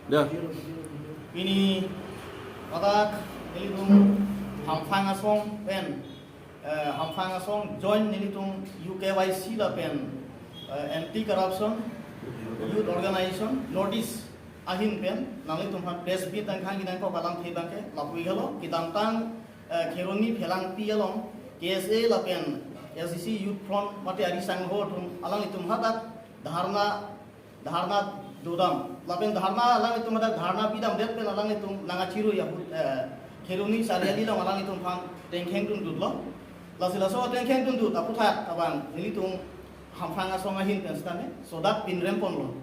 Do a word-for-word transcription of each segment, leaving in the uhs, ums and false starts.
Dah. Pini ladak nelitum Hamphang Asong pen, eh, Hamphang Asong join nelitum U K Y C lapen, eh, Anti Corruption Youth Organization North East ahin pen nanglitum aphan press meet nangkangji nangkok alamthe abangke lapu-i helo, kedamtang, eh, Kheroni Phelangpi along K S A lapen S D C Youth Front mate ari sangho atum alanglitum hadak dharna dharna dodam. Lapen dharna alanglitum hadak dharna pidamdet pen alanglitum nangkachirui ahut, eh, Kheroni Chariali along alanglitum aphan tengkheng dundutlo. Lasi laso tengkheng dundut aphuthak abang nelitum Hamphang Asong ahin pen sitame sodak pinrem ponlo.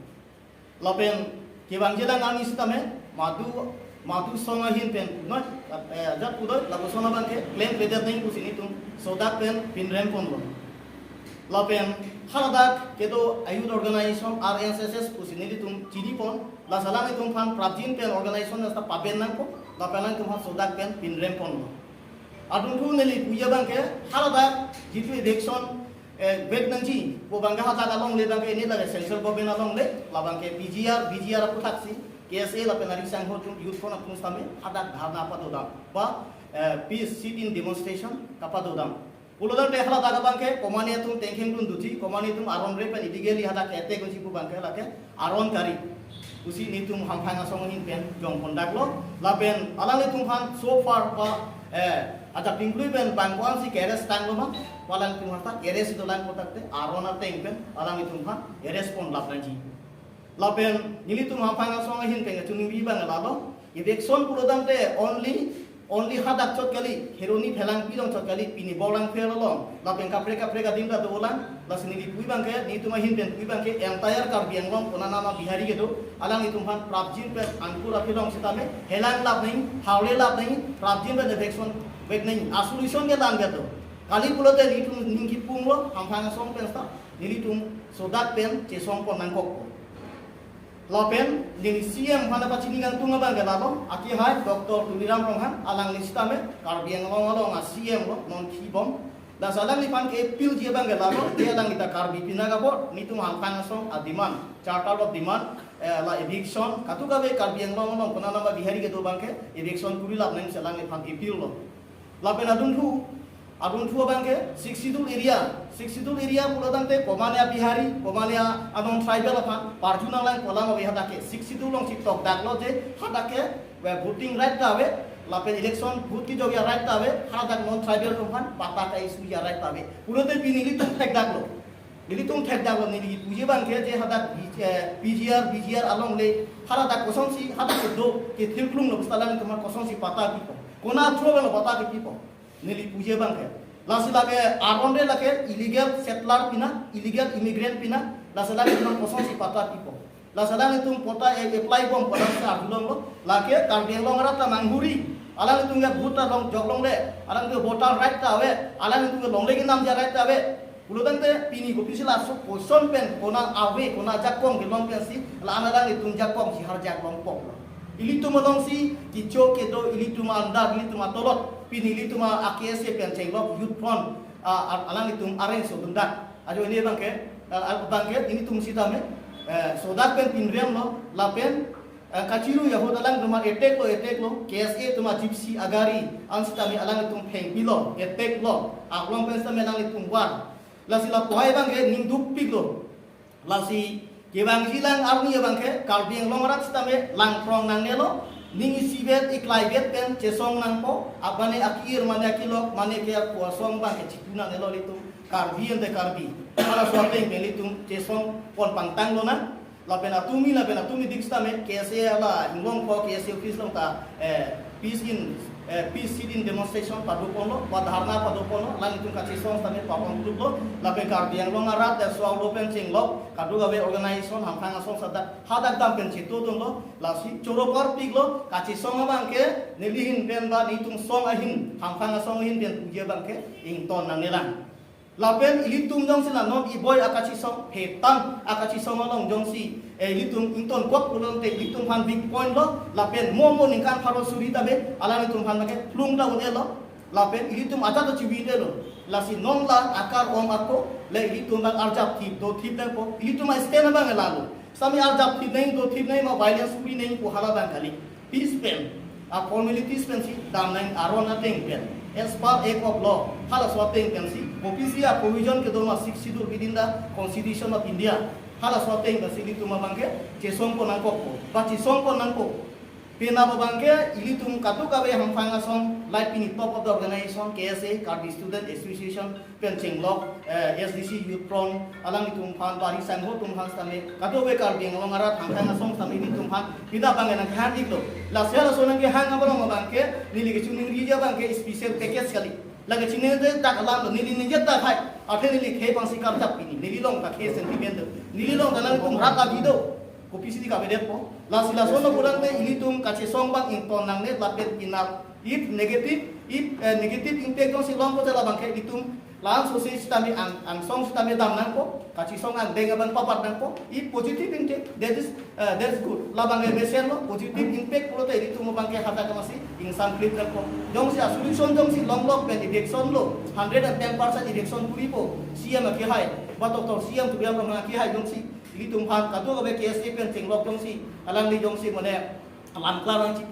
Lapen kevangjilang arni sitame madu madu song ahin pen noi, eh, ajat pudoi lapu song abangke klemkledet nangji pusi nelitum sodak pen pinrem ponlo. Lapen haladak kedo a-youth organization R S S pusi nelitum chini pon, lasi alanglitum aphan prapjin pen organization nasta paben nangpo, lapen alanglitum aphan sodak pen pinrem ponlo. Adunthu neli puji abangke haladak jitu eviction, eh, vek nangji pu abangke hadak alongle abangke ini lake central government alongle, labangke P G R, V G R aputhaksi K S A lapen ari sangho atum Youth Front atum sitame hadak dharna padodam ba, eh, peace sit-in demonstration kapadodam. Pulotangte haladak abangke komane atum tengkheng dundutji, komane atum aron re pen illegally hadak attack unji pu abangke lake aron kari pusi nelitum Hamphang Asong ahin pen jong pondaklo. Lapen alanglitum aphan so far pa, eh, ajak pingklui pen bang ko-ansi ke-arrest tanglo ma, alanglitum aphan ta ke-arrest dolang pulote aron ateng pen alanglitum aphan arrest ponlap nangji. Lapen nelitum Hamphang Asong ahin pen kachiningri abang lalo, eviction pulotangte only, only hadak chot kali, Kheroni Phelangpi along chot kali, pini Borlangpher along lapen kaprek kaprek adim ta dolang. Lasi neli pu abangke, nelitum ahin pen pu abangke entire Karbi Anglong konat nama Bihari kedo, alanglitum aphan prapjin pen Ankur aphi along sitame helanglap nangji, hawrelap nangji, prapjin pen eviction vek nangji, a-solution ke la-an kedo. Kali pulote nelitum ning kipunglo, Hamphang Asong pen sita nelitum sodak pen chesong pon nangkokpo. Lapen neli C M aphan pachini kangtung abangke lalo, akehai Doctor Tuliram Ronghang, alangli sitame Karbi Anglong along a-C M lo, non khibom. Lasi alangliphan ke-appeal ji abangke lalo, ke alangli ta Karbi pinak apot, nelitum Hamphang Asong a-demand, charter of demand, eh, la eviction, kadokave Karbi Anglong along konat nama Bihari kedo abangke eviction kurilap nangji pusi alangliphan appeal lo. Lapen adunthu, adunthu abangke Sixth Schedule area, Sixth Schedule area pulotangte komane a-Bihari, komane a-non-tribal aphan parju nanglang pu alam ave hadak ke. Sixth Schedule alongsi tokdaklo je hadak ke, eh, voting right ta ave, lapen election vote kejokji a-right ta ave, hadak non-tribal atum aphan patta ka-issueji a-right ta ave. Pulote pini nelitum thekdaklo. Nelitum thekdaklo, neli puji abangke je hadak, eh, P G R, V G R alongle hadak kosonsi hadak kedo kethirklunglo, seta alanglitum aphan kosonsi patta pipo, konat through lo patta kepipo, neli puji abangke. Lasi lake aron re lake illegal settler pinak, illegal immigrant pinak, lasi alanglitum aphan kosonsi patta pipo. Lasi alanglitum patta e-, apply bom pu alam sar dulonglo, lake Karbi Anglong arat ta manghuri, alanglitum ke vote ta longjok longle, alanglitum voter right ta ave, alanglitum ke longle kenamji a-right ta ave. Pulotangte pini kopisi laso position pen konat ave, konat ajakong kelong pensi la-an alanglitum ajakong si harjak longpoklo. Ilitum alongsi kecho kedo, ilitum a-under, ilitum atolot, pini ilitum a-K S A pen chenglok Youth Front, a, a, alanglitum areng so dundak. Ajo ini abangke, a, a, abangke ilitum sitame, eh, sodak pen pinremlo, lapen, eh, kachirui ahut alanglitum attack lo, attack lo, K S A atum a-jeepcy agari an sitame alanglitum phengpilo, attack lo, aklong pen sitame alanglitum war. Lasi lapu hai abangke ning dukpiklo. Lasi kevangjilang arni abangke Karbi Anglong arat sitame langprong nangnelo, ning isivet iklaibet pen chesong nangpo, abane aki-ir mane akilok mane ke apu asong abangke chitu nangnelo ilitum Karbi ante Karbi. Halaso ateng pen ilitum chesong pon pangtang lonang. Lapen atumi, lapen atumi dik sitame K S A ala hinglong ko K S A office along ta, eh, peace in, eh, peace sit-in demonstration padoponlo, ba dharna padoponlo, alanglitum kachesong sitame papang duplo, lapen Karbi Anglong arat, eh, so-arlo pen chenglok kadokave organization Hamphang Asong seta hadak dam pen chetodunlo, lasi choro parpiklo, kachesong abangke neli ahin pen ba nelitum song ahin, Hamphang Asong ahin pen puji abangke ington nangnelang. Lapen ilitum jongsi la non iboi akachesong, phetan akachesong along jongsi, eh, ilitum ingtonkok pulote ilitum aphan weak point lo, lapen mo mo ningkan pharo suri ta ave, alanglitum aphan abangke plung ta un-elo, lapen ilitum ajat ta chivi un-elo. Lasi non la akar-ong ako, le ilitum abang arjap thip do thip nangpo, ilitum a-stand abang lalo. Sami arjap thip nangji, do thip nangji ma, violence hui nangji pu hala abang kali. Peace pen, a formalities pensi dam nangji aron ateng pen, as per act of law, halaso ateng pensi, kopisi a provision kedo ma Sixth Schedule within the Constitution of India, halaso ateng pensi ilitum abangke chesongpon nangkok, ba chesongpon nangkok. Penap abangke ilitum kadokave hamphang ason, like pini top of the organization, K S A, Karbi Student Association, pen chenglok, eh, S D C Youth Front, alanglitum aphan, bari sangho atum aphan sitame, kadokave Karbi Anglong arat hamphang ason sitame ilitum aphan penap abangke nangkehang iklo. Lasi halaso nangkehang abang abangke, neli kachiningri abangke special package kali. Lake chinine dak alam lo, neli ningje dak hai, athe neli khei abangsi karjap pini, neli along ta khei sentiment do. Neli along ta nangtum rat abi do. Kopisi di kabedet po. Lasi lason lo pulang te ilitum kachesong abang ington nangne lapen penap. If negative, if, eh, negative impact jongsi longpo te labangke ilitum la-an sose sitame ang, angsong sitame dam nangpo, kachesong angdeng abang papat nangpo. If positive impact, that is, eh, that's good. Labangke mesen lo, positive impact pulote ilitum abangke hadak amatsi ingsam klit nangpo. Jongsi a solution jongsi longlok pen eviction lo, hundred and ten percent eviction puri po, C M akehai, ba Doctor C M Tuliram Ronghang akehai jongsi ilitum aphan kadokave K S A pen chenglok jongsi, alangli jongsi mane alam klar nangji